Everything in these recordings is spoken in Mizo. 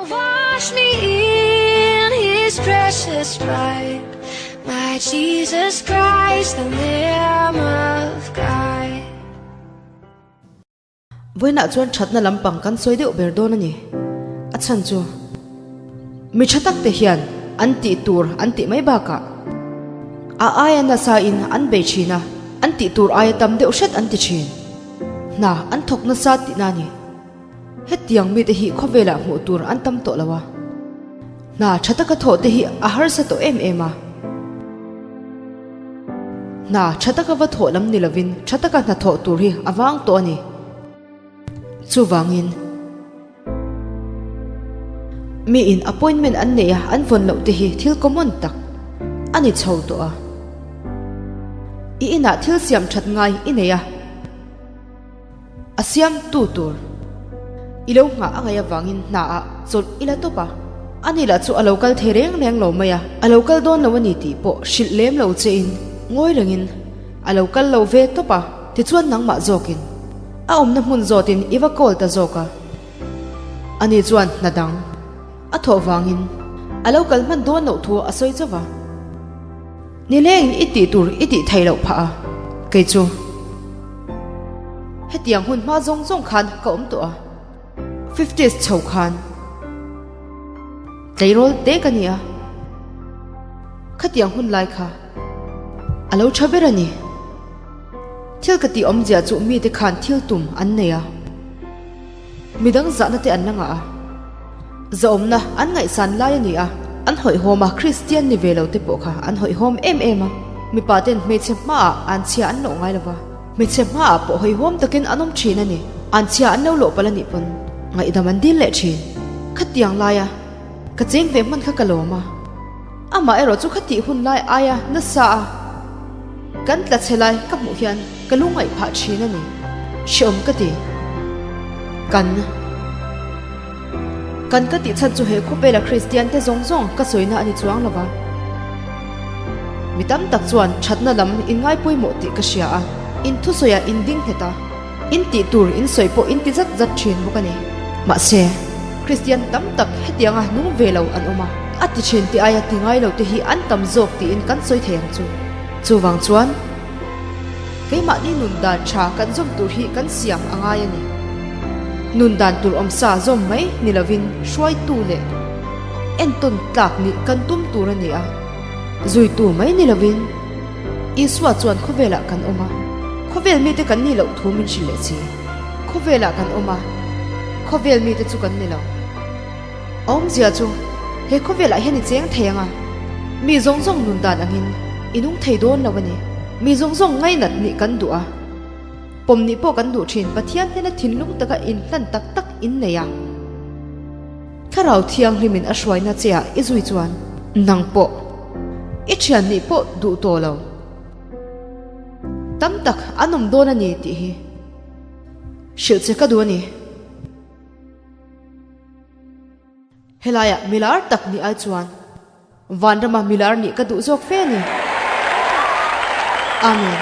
Wash me in his precious blood, my Jesus Christ, the Lamb of God. Vawiinah chuan thatna lampang kan sawi deuh ber dawn a ni. A chhan chu mi tha tak te hian an tih tur an tih mai bakah a aia nasa in an bei thin a, an tih tur aia tam deuh hret an ti thin. Hna an thawk nasa tihna a ni. Hetiang mite hi khawvelah hmuh tur an tam tawh lo a, hna tha taka thawh te hi a harsa tawh em em a. Hna tha taka va thawh lam ni lovin tha taka hna thawh tur hi a vang tawh a ni. Chuvangin, miin appointment an neih a an vawn loh te hi thil common tak a ni chho tawh a. I inah thil siam that ngai i nei a. A siamtu tur i lo nghah a ngaih avangin hna ah chawlh i la tawp a, ani lah chu a lo kal thei reng reng lo mai a, a lo kal dawn lo a ni tih pawh hrilh lem lo che in ngawi rengin a lo kal lo ve tawp a, tichuan nangmah zawkin a awmna hmun zawtin i va call ta zawk a, ani chuan hna dang a thawh vangin a lo kal hman dawn loh thu a sawi chauh va. Nileng i tih tur i tih theih loh phah a, kei chu hetiang hun hma zawng zawng khan ka awm tawh a, fifties chho khan tleirawl te ka ni a, khatiang hun lai kha a lo tha ber a ni. Thil ka tih awmzia chu mite khan thil tum an nei a, midang zahna te an la ngah a. Zahawmna an ngaihsan lai a ni a, an hawihhawm a, Kristian ni ve lo te pawh kha an hawihhawm em em a, mipa ten hmeichhe hmaah anchhia an lawh ngai lo va, hmeichhe hmaah pawh hawihhawm takin an awm thin a ni, anchhia an lo lawh palh a nih pawn ngaihdam an dil leh thin. Khatiang laia ka cheng ve hman kha ka lawm a, amah erawh chu khatih hun lai aia nasa a kan tla chhe lai ka hmuh hian ka lungngaih phah thin a ni, hreawm ka ti. Kan. Kan ka tih chhan chu he khawvela Kristian te zawng zawng ka sawina a ni chuang lo va. Mi tam tak chuan thatna lam in ngai pawimawh tih ka hria a, in thusawiah in ding nghet a, in tih tur in sawi pawh in ti zat zat thin bawk a ni. Mahse, Kristian tam tak hetianga nung ve lo an awm a, a ti thin tih aia ti ngai lo te hi an tam zawk tiin kan sawi thei ang chu. Chuvang chuan. Keimahni nun dan tha kan zawm tur hi kan siam a ngai a ni. Nun dan tur awmsa zawm mai ni lovin hruaitu leh entawn tlak nih kan tum tur a ni a. Zuitu mai ni lovin Isua chuan khawvelah kan awm a, khawvel mite kan nih loh thu min hrilh leh si. Khawvelah kan awm a, khawvel mite chu kan ni lo. A awmzia chu he khawvelah hian i cheng thei ang a, mi zawng zawng nun dan angin i nung thei dawn lo a ni. Mi zawng zawng ngainat nih kan duh a, pawm nih pawh kan duh thin. Pathian hnena thinlung taka inhlan tak tak in nei a, Thlarau Thianghlimin a hruaina che ah i zui chuan nang pawh i thian nih pawh duh tawh lo tam tak an awm dawn a ni tih hi hrilh che ka duh a ni. Helaiah milar tak nih ai chuan vanrama milar nih ka duh zawk fe a ni. Amen.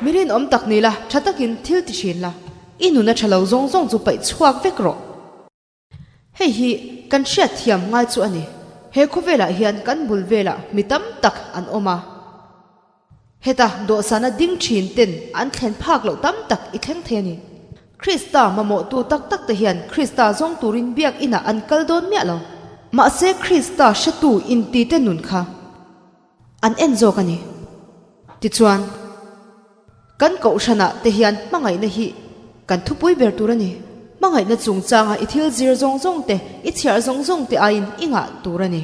Mi rinawm tak ni la, tha takin thil ti thin la, i nuna tha lo zawng zawng chu paih chhuak vek rawh. Hei hi kan hriatthiam ngai chu a ni. He khawvelah hian kan bul velah mi tam tak an awm a. Heta dawhsana ding thin ten an thlen phak loh tam tak i thleng thei a ni. Krista mamawhtu tak tak te hian Krista zawng turin biak inah an kal dawn miah lo. Mahse Krista hretu inti te nun kha an en zawk a ni. Tichuan, kan kohhranah te hian hmangaihna hi kan thupui ber tur a ni. Hmangaihna chungchanga i thil zir zawng zawng te, i chhiar zawng zawng te aiin i ngah tur a ni.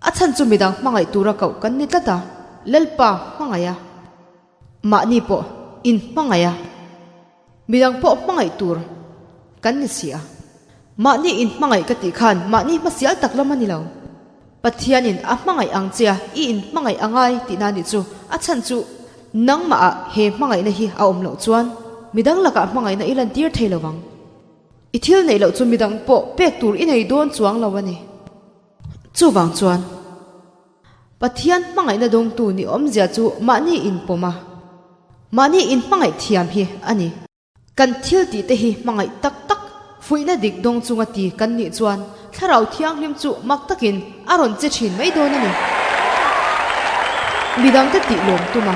A chhan chu midang hmangaih tura koh kan ni tlat a, Lalpa hmangaih a, mahni pawh in hmangaih a, midang pawh hmangaih tur kan ni si a. Mahni in hmangaih ka tih khan mahni hmasial tak lam a ni lo. Pathianin a hmangaih ang che a, i in hmangaih a ngai tihna nih chu. A chhan chu nangmah ah he hmangaihna hi a awm loh chuan midang lakah hmangaihna i lantir thei lo vang. I thil neih loh chu midang pawh pek tur i nei dawn chuang lo a ni. Chuvang chuan, Pathian hmangaihna dawngtu ni awmzia chu mahni inpawm a, mahni inhmangaih thiam hi a ni. Kan thil tih te hi hmangaih tak tak, Fuihna dik dawng chunga ti kan nih chuan Thlarau Thianghlim chu mak takin a rawn che thin mai dawn a ni. Midangte tih lawm tum a,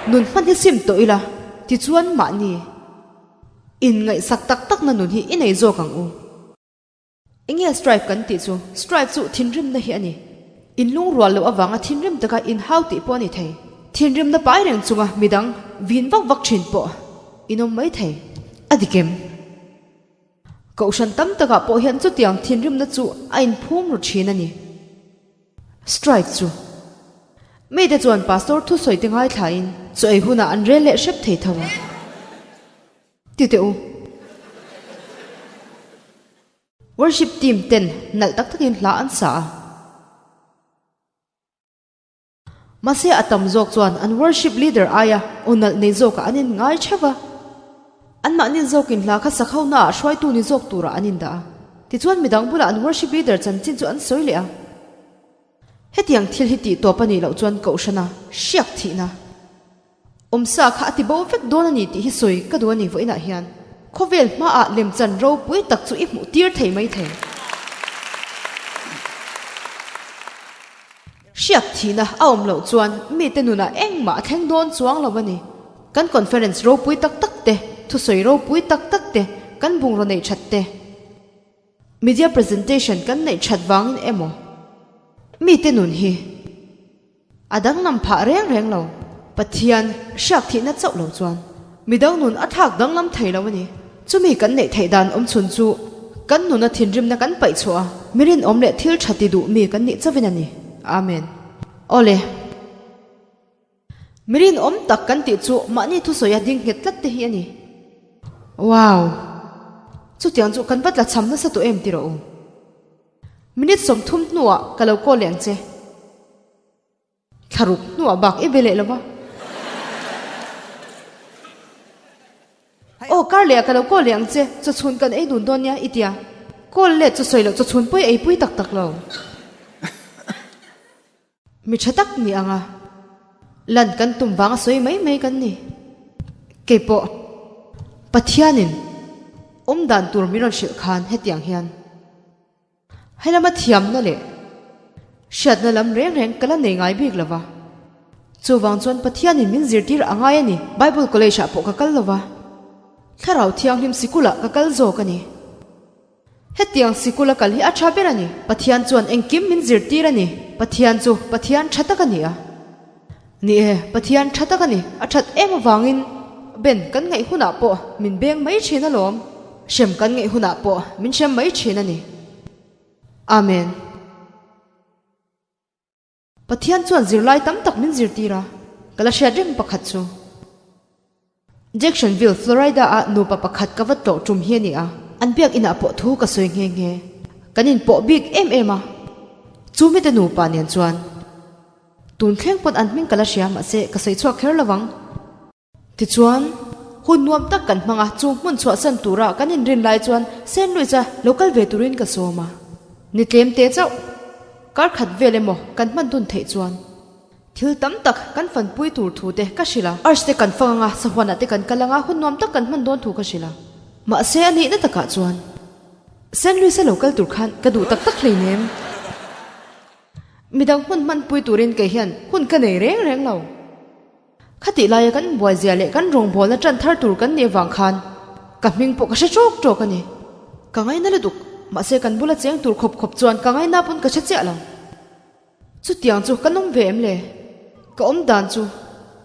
nun hman hi sim tawh ila, tichuan mahni inngaihsak tak takna nun hi i nei zawk ang u. Enge strife kan tih chu? Strife chu thinrimna hi a ni. Inlungrual loh avanga thinrim taka inhau tih pawh a ni thei. Thinrimna pai reng chunga midang vin vak vak thin pawh in awm mai thei. A dik em? Kohhran tam takah pawh hian chutiang thinrimna chu a inphum ru thin a ni. Strife chu. Mite chuan pastor thusawi te ngaithlain chaw ei hunah an rel leh hrep thei tho a. Ti teh u. Worship team ten nalh tak takin hla an sa a. Mahse a tam zawk chuan an worship leader aia aw nalh nei zawkah an inngai theuh a. Anmahni zawkin hla kha sakho naah hruaitu ni zawk turah an indah a. Tichuan midang bulah an worship leader chanchin chu an sawi leh a. Hetiang thil hi tih tawp a nih loh chuan kohhrana hriak thihna. Awmsa kha a ti bo vek dawn a ni tih hi sawi ka duh a ni vawiinah hian. Khawvel hmaah lemchan ropui tak chu i hmuh tir thei mai thei. Hriak thihna a awm loh chuan mite nunah engmah a thleng dawn chuang lo a ni. Kan conference ropui tak tak te, thusawi ropui tak tak te, kan bungraw neih that te, media presentation kan neih that vangin emaw mite nun hi, A danglam phah reng reng lo. Pathian hriak thihna chauh lo chuan midang nun a thlak danglam thei lo a ni. Chumi kan neih theih dan awm chhun chu kan nuna thinrimna kan paih chhuah a, mi rinawm leh thil tha ti duh mi kan nih chauhin a ni. Amen. Awle. Mi rinawm tak kan tih chu mahni thusawi a ding nghet tlat te hi a ni. Wow! Chutiang chu kan va tla cham nasa tawh em ti rawh u. Minute 30 hnuah ka lo call leh ang che. Thlaruk hnuah bak i be leh lo va. Aw kar lehah ka lo call leh ang che, chawchhun kan ei dun dawn nia i tia. Call let chu sawi loh chawchhun pawh i eipui tak tak lo. Mi tha tak ni ang a, lan kan tum vang a sawi mai mai kan ni. Keipawh Pathianin awm dan tur min rawn hrilh khan hetiang hian helama thiamna leh hriatna lam reng reng ka la nei ngai bik lo va. Chuvang chuan Pathianin min zirtir a ngai a ni. Bible College ah pawh ka kal lo va, Thlarau Thianghlim sikulah ka kal zawk a ni. Hetiang sikul a kal hi a tha ber a ni. Pathian chuan engkim min zirtir a ni. Pathian chu Pathian tha tak a ni a. Ni e, Pathian tha tak a ni. A that em avangin Ben kan ngaih hunah pawh min beng mai thin alawm. Hrem kan ngaih hunah pawh min hrem mai thin a ni. Amen. Pathian chuan zirlai tam tak min zirtir a, ka la hriat reng pakhat chu. Jacksonville, Florida-a nupa pakhat ka va tlawh tum hi a ni a, an biak inah pawh thu ka sawi nghe nghe. Kan inpawh bik em em a, chu mite nupa nen chuan tun thleng pawn an hming ka la hria mahse ka sawi chhuak kher lo vang. Tichuan, hun nuam tak kan hmang a, chu hmun chhuahsan tura kan inrin lai chuan Saint Louis-a lo kal ve turin ka sawm a. Ni tlem te chauh, kar khat vel emaw kan hman dun theih chuan thil tam tak kan fanpui tur thu te ka hrilh a. Arch te kan fang anga, sahuanah te kan kal anga, hun nuam tak kan hman dawn thu ka hrilh a. Mahse, a nihna takah chuan Saint Louis-a lo kal tur khan ka duh tak tak hleinem. Midang hmun hmanpui turin kei hian hun ka nei reng reng lo. Khatih laia kan buaizia leh kan rawngbawlna ṭan thar tur kan nih avang khan ka hming pawh ka hre ṭawk ṭawk a ni. Ka ngaina lutuk, mahse kan bula cheng tur khawp khawp chuan ka ngaina pawn ka hre chiah lo. Chutiang chu kan awm ve em le? Ka awm dan chu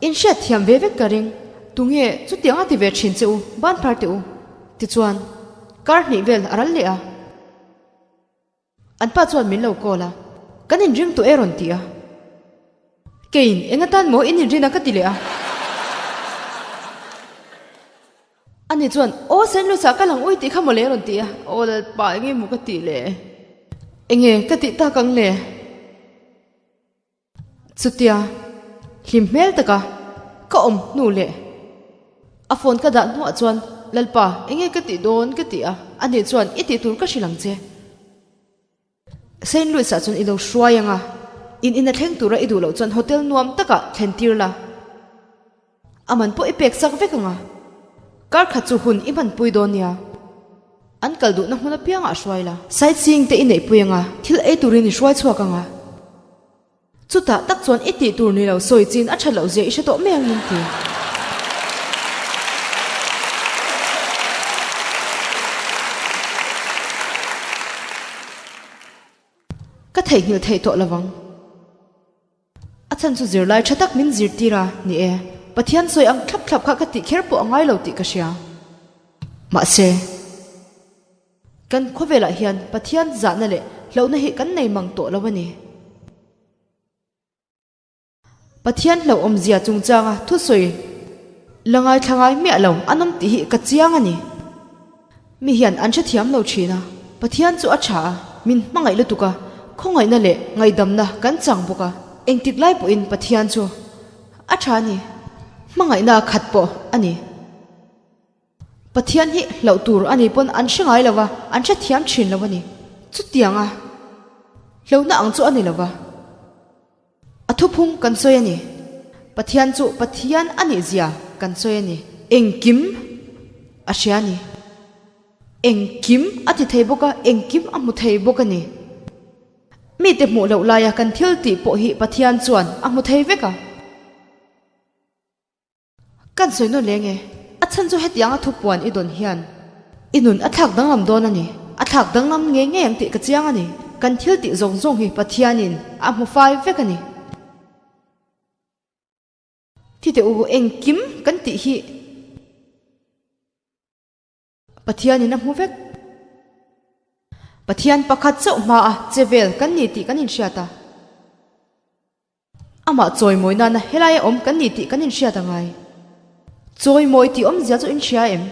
inhriat thiam ve vek ka ring. Tunge chutiang a ti ve ṭhin che u, ban phar teh u. Tichuan, kar hnih vel a ral leh a. An pa chuan min lo call a, Kan inring tawh e rawn ti a. Keiin, Eng atan maw in inrin a ka ti leh a. Ani chuan, Aw Saint Louis ah ka lang ui tih kha mawle rawn ti a. Aw Lalpa enge maw ka tih le? Enge ka tih tak ang le? Chutia hlim hmel taka ka awm hnu leh a phone ka dah hnuah chuan Lalpa enge ka tih dawn ka ti a, ani chuan i tih tur ka hrilh ang che. Saint Louis ah chuan i lo hruai ang a, in ina thleng tura i duh loh chuan hotel nuam takah thlen tir la, a man pawh i pek sak vek ang a, kar khat chu hun i hmanpui dawn nia. An kal duhna hmun apiangah hruai la. Sightseeing te i neihpui anga, thil ei turin i hruai chhuak anga. Chutah tak chuan i tih tur ni lo sawi chin a that loh zia i hre tawh mai ang min ti. Ka theihnghilh theih tawh lo vang. A chhan chu zirlai tha tak min zirtir a ni e. Pathian sawi ang thlap thlap kha ka tih kher pawh a ngai lo tih ka hria. Mahse. Kan khawvelah hian Pathian zahna leh hlauhna hi kan nei mang tawh lo a ni. Pathian hlauhawmzia chungchanga thusawi la ngaithla ngai miah lo an awm tih hi ka chiang a ni. Mi hian an hrethiam lo thin a, Pathian chu a tha a, min hmangaih lutuk a, khawngaihna leh ngaihdamna kan chang bawk a, engtik lai pawhin Pathian chu a tha a ni, hmangaihna khat pawh a ni. Pathian hi hlauh tur a ni pawn an hre ngai lo va, an hrethiam thin lo a ni. Chutianga hlauhna ang chu a ni lo va, a thuphung kan sawi a ni. Pathian chu Pathian a nih zia kan sawi a ni. Engkim a hria a ni. Engkim a ti thei bawk a, engkim a hmu thei bawk a ni. Mite hmuh loh laia kan thil tih pawh hi Pathian chuan a hmu thei vek a. Kan sawi nawn leng e, a chhan chu hetianga thupuan i dawn hian i nun a thlak danglam dawn a ni. A thlak danglam ngei ngei ang tih ka chiang a ni. Kan thil tih zawng zawng hi Pathianin a hmu fai vek a ni. Thi teh u, engkim kan tih hi Pathianin a hmu vek. Pathian pakhat chauh hmaa che vel kan ni tih kan inhriat a. Amah chawimawi nana helaia awm kan ni tih kan inhriat a ngai. Chawimawi tih awmzia chu inhria em?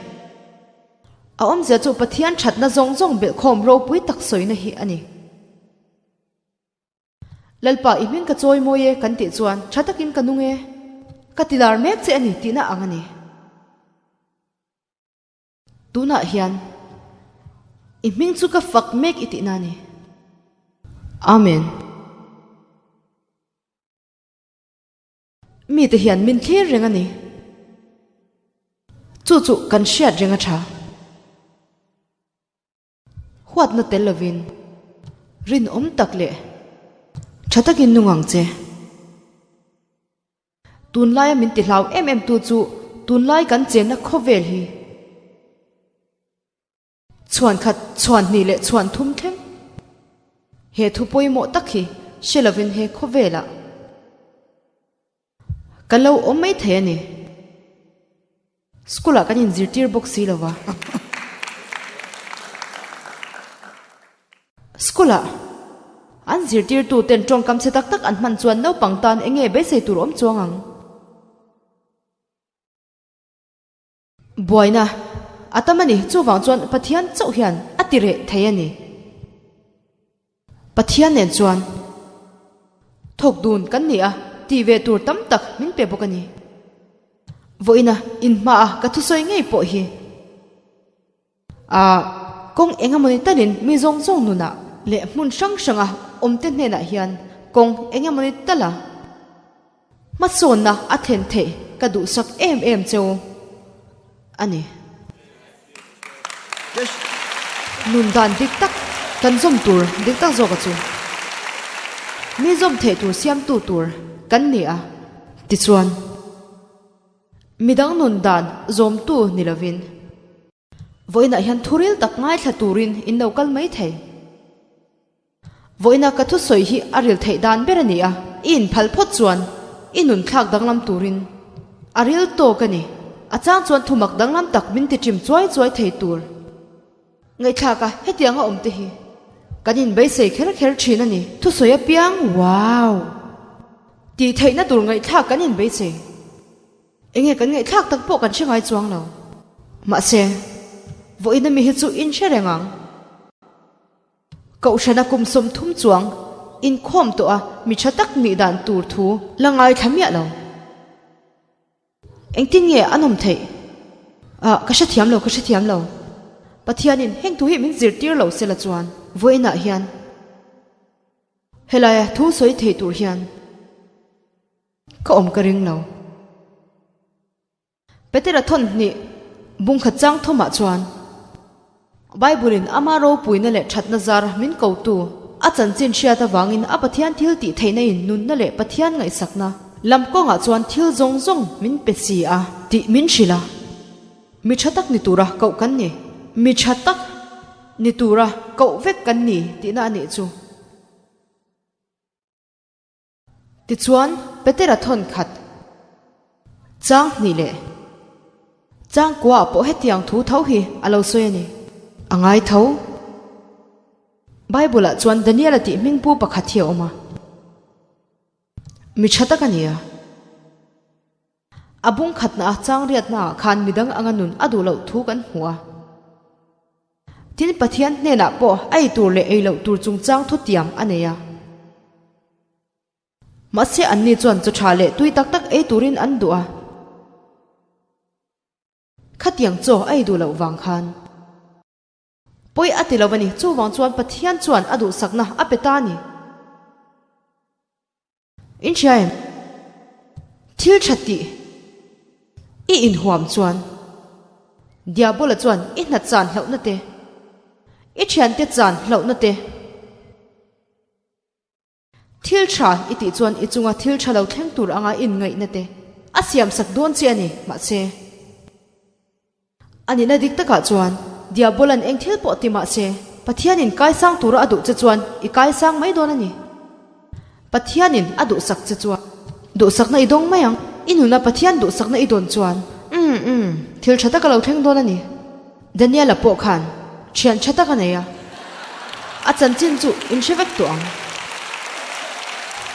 A awmzia chu Pathian thatna zawng zawng belhkhawm ropui tak sawina hi a ni. Lalpa i hming ka chawimawi e kan tih chuan tha takin ka nung e, ka tilar mek che a ni tihna ang a ni. Tunah hian i hming chu ka fak mek i tihna a ni. Amen. Mite hian min thlir reng a ni. Chu chu kan hriat reng a tha. Huatna tel lovin rinawm tak leh tha takin nung ang che. Tunlaia min tihlau em em tu chu tunlai kan chenna khawvel hi chhuan khat, chhuan hnih leh chhuan thum thleng. He thu pawimawh tak hi hre lovin he khawvelah kan lo awm mai thei a ni. School ah kan inzirtir bawk si lo va. School ah an zirtirtu ten tawngkam chhe tak tak an hman chuan naupang tan eng nge beisei tur awm chuang ang? Buaina a tam a ni, chuvang chuan Pathian chauh hian a ti reh thei a ni. Pathian nen chuan thawk dun kan ni a, tih ve tur tam tak min pe bawk a ni. Vawiina inhmaah ka thusawi ngei pawh hi a kawng eng emawni talin mi zawng zawng nunah leh hmun hrang hranga awmte hnenah hian kawng eng emawni tala Hmasawnna a thlen theih ka duhsak em em cheu a ni. Nun dan dik tak kan zawm tur dik tak zawka chu mi zawm theih tur siamtu tur kan ni a, tichuan midang nun dan zawmtu ni lovin vawiinah hian thuril tak ngaithla turin in lo kal mai thei. Vawiina ka thusawi hi a ril theih dan ber a ni a, i inphal phawt chuan i nun thlak danglam turin a ril tawk a ni. A chang chuan thumak danglam tak min ti ṭim chuai chuai thei tur ngaihthlak a, hetianga awm te hi kan inbeisei kher kher ṭhin a ni. Thusawi apiang wow! Tih theihna tur ngaihthlak kan inbeisei. Enge kan ngaihthlak tak pawh kan hre ngai chuang lo. Mahse, vawiina mi hi chu in hre reng ang. Kohhrana kum 30 chuang inkhawm tawh a mi tha tak nih dan tur thu la ngaithla miah lo. Engtin nge an awm theih? Ah, ka hrethiam lo, ka hrethiam lo. Pathianin heng thu hi min zirtir lo sela chuan vawiinah hian helaia thu sawi thei tur hian ka awm ka ring lo. Petera thawn hnih bungkhat chang thawmah chuan. Bible-in ama ropuina leh thatna zar min kotu a chanchin hriat avangin a Pathian thil tih theihna in nunna leh Pathian ngaihsakna lam kawngah chuan thil zawng zawng min pe si a tih min hrilh a. Mi tha tak ni tura koh kan ni. Mi tha tak ni tura koh vek kan ni tihna a nih chu. Tichuan, Petera thawn khat chang hnih leh chang kuaah pawh hetiang thu tho hi a lo sawi a ni. A ngai tho. Bible-ah chuan Daniel-a tih hmingpu pakhat hi a awm a. Mi tha tak a ni a. A bung khatna a chang riatnaah khan midang anga nun a duh loh thu kan hmu a. Tin, Pathian hnenah pawh a ei tur leh ei loh tur chungchang thutiam a nei a. Mahse anni chuan chaw tha leh tui tak tak ei turin an duh a. Khatiang chaw a ei duh loh vang khan. Pawi a ti lo a ni, chuvang chuan Pathian chuan a duhsakna a pe ta a ni. In hria em? Thil tha tih i inhuam chuan Diabola chuan i hna chan hlauhna te, i thiante chan hlauhna te, thil tha i tih chuan i chunga thil tha lo thleng tur anga inngaihna te a siamsak dawn che a ni. Mahse. A nihna dik takah chuan Diabolan eng thil pawh ti mah se, Pathianin kaisang tura a duh che chuan i kaisang mai dawn a ni. Pathianin a duhsak che chuan duhsakna i dawng mai ang. I nuna Pathian duhsakna i dawn chuan umm umm thil tha tak a lo thleng dawn a ni. Daniela pawh khan thian tha tak a nei a, a chanchin chu in hre vek tawh ang.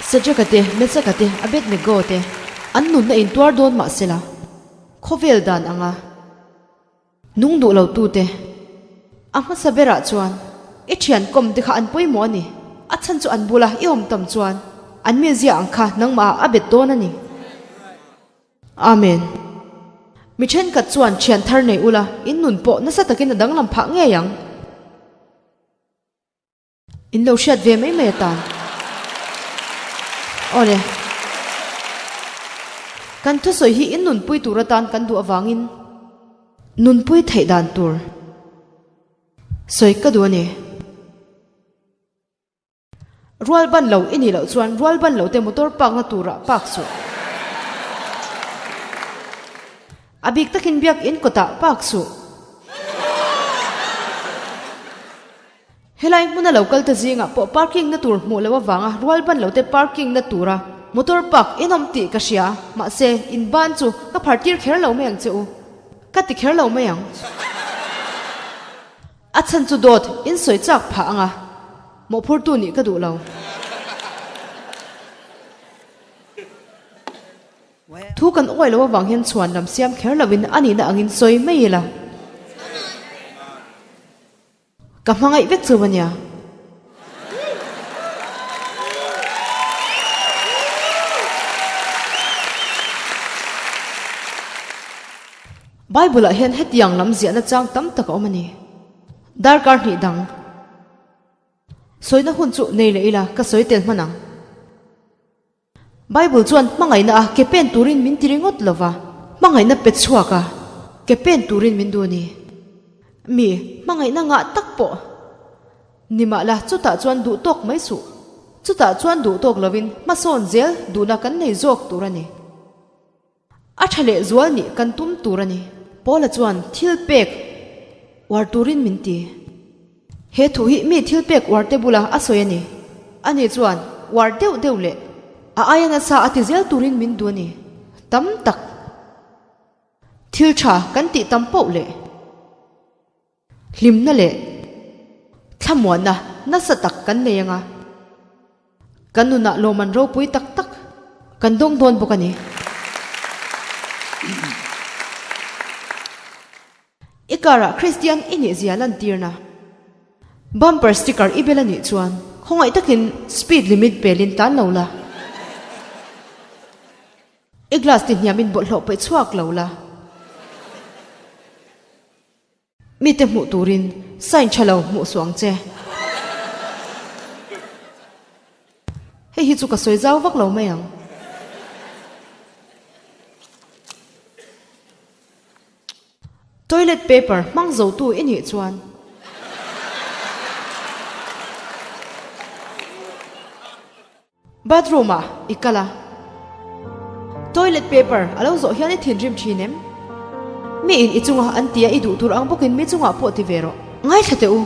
Sadraka te, Mesaka te, Abednego te an nunna intuar dawn mah sela, Khawvel dan anga nung duh lo tute a hmasa berah chuan i thian kawm te kha an pawimawh a ni. A chhan chu an bula i awm tam chuan an mizia ang kha nangmah ah a bet dawn a ni. Amen. Mi thenkhat chuan thian thar nei ula in nun pawh nasa takin a danglam phah ngei ang. In lo hriat ve mai mai atan. Awle. Kan thusawi hi in nunpui tur atan kan duh avangin nunpui theih dan tur sawi ka duh a ni. Rual ban lo i nih loh chuan rual ban lo te motor park na turah park suh. A bik takin biak in kawtah park suh. Helai hmuna lo kal te zingah pawh parking na tur hmuh loh avanga rual ban lo te parking na tura motor park in awm tih ka hria, mahse in ban chu ka phar tir kher lo mai ang che u, ka ti kher lo mai ang. A chhan chu dawt in sawi chak phah anga mawhphurtu nih ka duh lo. Thu kan uai loh avang hian chhuan lam siam kher loin a nihna angin sawi mai ila. Ka hmangaih vek chu a nia. Bible-ah hian hetiang lam ziahna chang tam tak a awm a ni. Darkar hnih dang sawina hun chu nei leh ila ka sawi tel hman ang. Bible chuan hmangaihna a ke pen turin min ti ringawt lo va, hmangaihna pe chhuak a ke pen turin min duh a ni. Mi hmangaihna ngah tak pawh ni mah la chutah chuan duh tawk mai suh. Chutah chuan duh tawk lovin hmasawn zel duhna kan nei zawk tur a ni. A tha leh zual nih kan tum tur a ni. Paula chuan thil pek uar turin min ti. He thu hi mi thil pek uar te bula a sawi a ni. Ani chuan uar deuh deuh leh a aia nasa a ti zel turin min duh a ni. Tam tak thil tha kan tih tam poh leh. Hlimna leh thlamuanna nasa tak kan nei anga, kan nunah lawmman ropui tak tak kan dawng dawn bawk a ni. I car-ah Kristian i nih zia lantirna bumper sticker i bel a nih chuan khawngaih takin speed limit belin tan lo la. I glass tihniamin bawlhhlawh paih chhuak lo la. Mite hmuh turin sign tha lo hmuh suh ang che. Hei hi chu ka sawi zau vak lo mai ang. Toilet paper hmang zo tu i nih chuan. Bathroom ah i kal a. Toilet paper a lo zawh hian i thinrim thin em? Mi in i chunga an tia i duh tur ang bawkin mi chungah pawh ti ve rawh. Ngaithla teh u.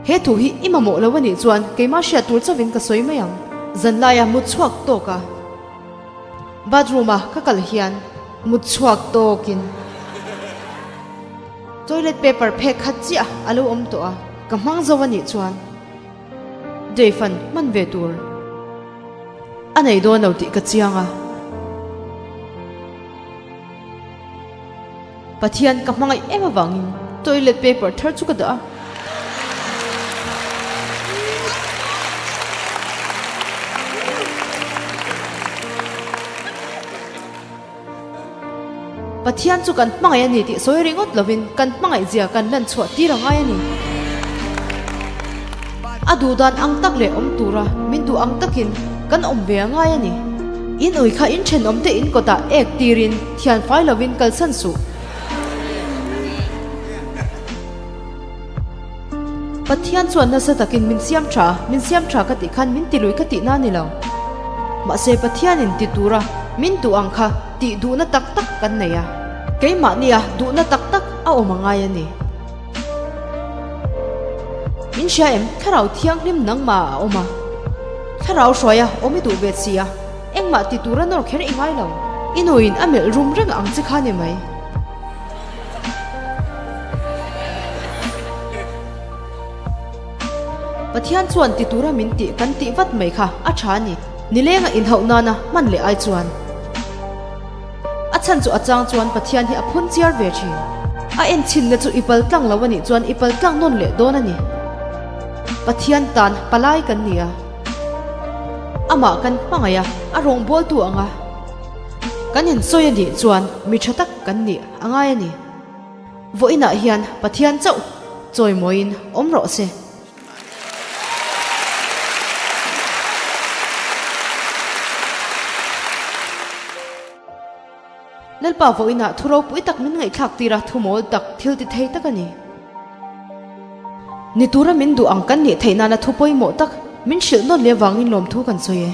He thu hi i mamawh lo a nih chuan keimah hriat tur chauhin ka sawi mai ang. Zanlaia mut chhuak tawk a. Bathroom a ka kal hian mut chhuak tawkin toilet paper phek khat chiah a lo awm tawh a, ka hmang zo a nih chuan Dave-a'n hman ve tur a nei dawn lo tih ka chiang a. Pathian ka hmangaih em avangin toilet paper thar chu ka dah a. Pathian chu kan hmangaih a ni tih sawi ringawt lovin kan hmangaih zia kan lan chhuah tir a ngai a ni. A duh dan ang tak leh awm tura min duh ang takin kan awm ve a ngai a ni. In ui kha in thenawmte in kawtah ek tirin thian fai lovin kalsan suh. Pathian chuan nasa takin min siam tha, min siam tha ka tih khan min ti lui ka tihna a ni lo. Mahse Pathianin ti tura min duh ang kha tih duhna tak tak kan nei a. Keimahnia duhna tak tak a awm a ngai a ni. In hria em, Thlarau Thianghlim nangmah a awm a. Thlarau hruaia awm i duh ve si a, engmah ti tura nawr kher i ngai lo. I nuin a melh rum reng ang che kha ni mai. Pathian chuan ti tura min tih kan tih vat mai kha a tha a ni. Nilenga inhauh nana hman leh ai chuan. A chhan chu a chang chuan Pathian hi a phun chiar ve thin. A en chhinna chu i pal tlang lo a nih chuan i pal tlang nawn leh dawn a ni. Pathian tan palai kan ni a. Amah kan hmangaih a, a rawngbawltu ang a. Kan insawi a nih chuan mi tha tak kan nih a ngai a ni. Vawiinah hian Pathian chauh chawimawiin awm rawh se. Lalpa vawiinah thu ropui tak min ngaihthlak tir a, thu mawl tak, thil ti thei tak a ni. Ni tura min duh ang kan nih theih nana thu pawimawh tak min hrilh nawn leh avangin lawmthu kan sawi e.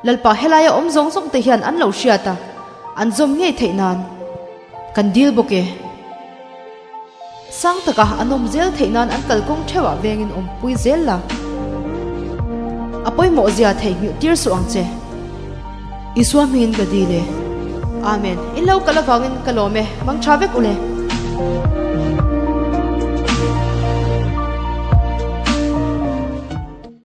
Lalpa helaia awm zawng zawng te hian an lo hriat a, an zawm ngei theih nan kan dil bawk e. Sang taka an awm zel theih nan an kalkawng theuhah vengin awmpui zel la. A pawimawh zia theihnghilh tir suh ang che. Isua hmingin ka dil e. Amen. In lo kal avangin ka lawm e. Mang tha vek u le.